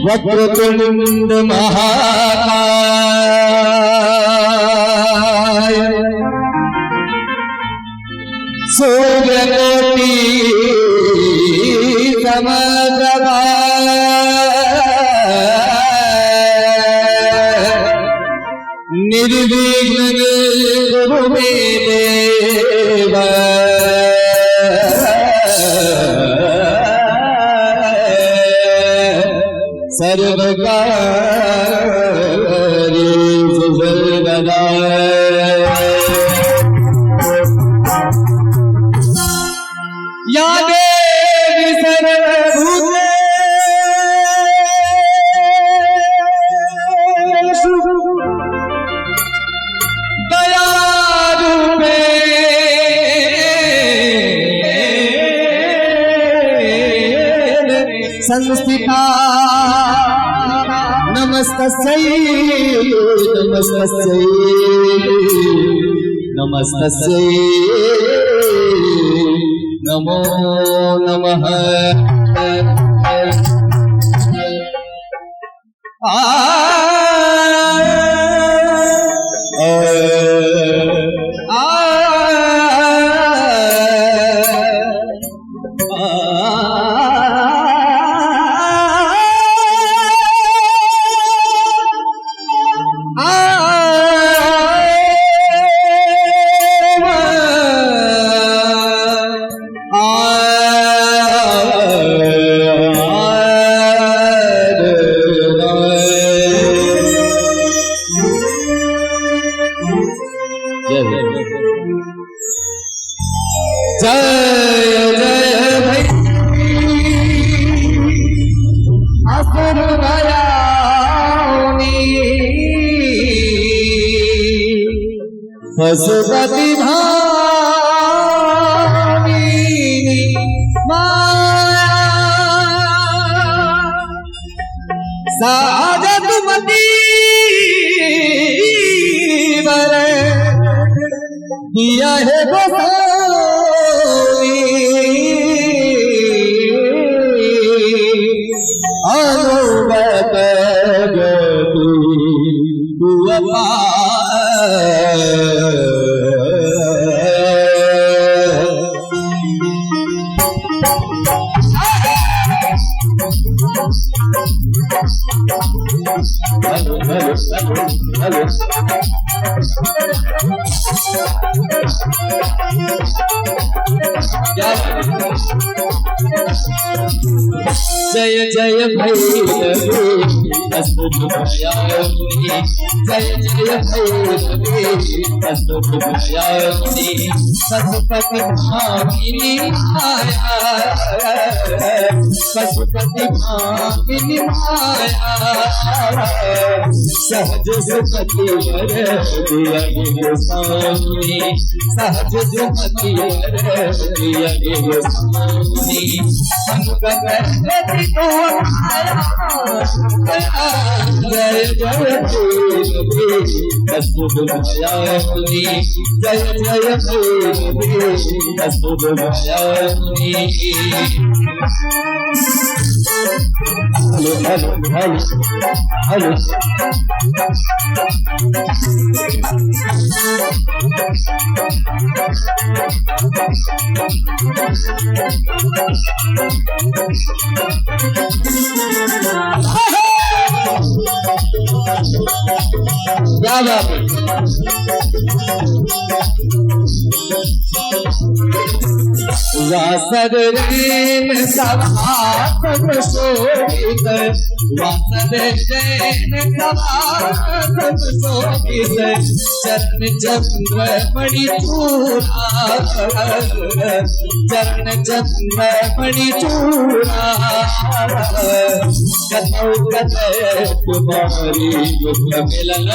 वक्रतुंड महाकाय सूर्यकोटि समप्रभा निर्विघ्नं कुरु मे देव। सर्वकार्येषु सर्वदा। या देवी सर्वभूतेषु दयारूपेण संस्थिता। नमस्तस्यै नमस्तस्यै नमस्तस्यै नमो नमः। आ आ जय जय भाई असुर भयाउनी पशुपति भामिनी माया साजत मति बर दिया है गोसाई अनुगत गति जय जय भैरवी असुर भयाउनी जय जय भैरवी असुर भयाउनी पशुपति भामिनी माया पशुपति भामिनी माया सहज सुमति वर दिया गोस्वामी सहज सुमति वर दिया गोस्वामी जय जय भैरवी असुर भयाउनी जय जय भैरवी असुर भयाउनी। Hello hello hello hello. क्या बात है। वासर रैन सभासद शोभित, वासर रैन सभासद शोभित, चरण चंद्र मणि चूड़ा, चरण चंद्र मणि चूड़ा। कथौ कथय तुम्हारी मुख मिलल,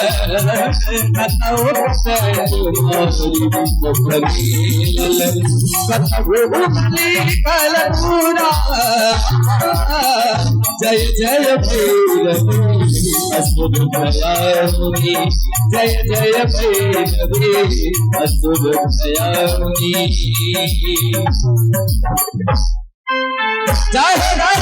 कथौ कथय तुम्हारी मुख मिलल, कथौ कल पूरा। जय जय भैरवी असुर भयाउनी, जय जय भैरवी असुर भयाउनी। जय जय।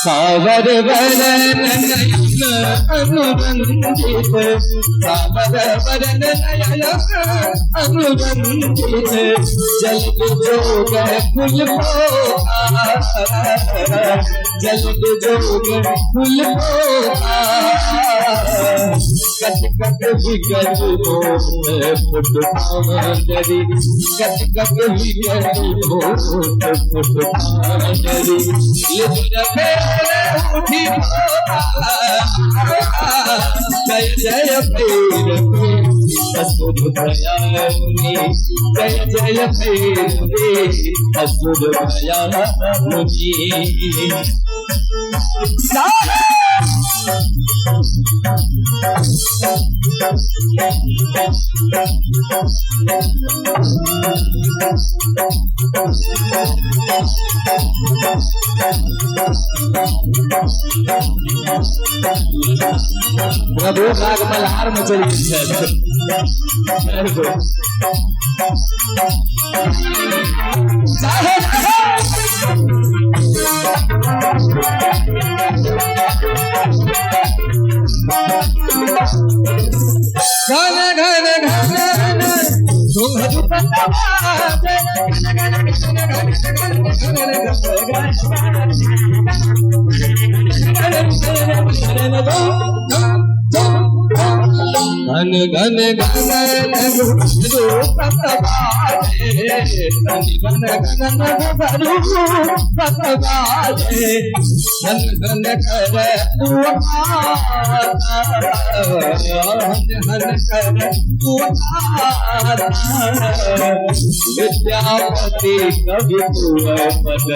सावर वरन नयन अनुबंधित, सावर वरन नयन अनुबंधित, जल जोग फुल पोखा, जल जोग फुल पोखा। कट कट विकट फुट पांडरी, कट कट विकट फुट पांडरी, उठी जय जय भैरवी असुर भयाउनी, जय जय भैरवी असुर भयाउनी। प्रभु राग मल्हार में चली घन घन घन घन घन घन घन घन विद्यापति कवि पद।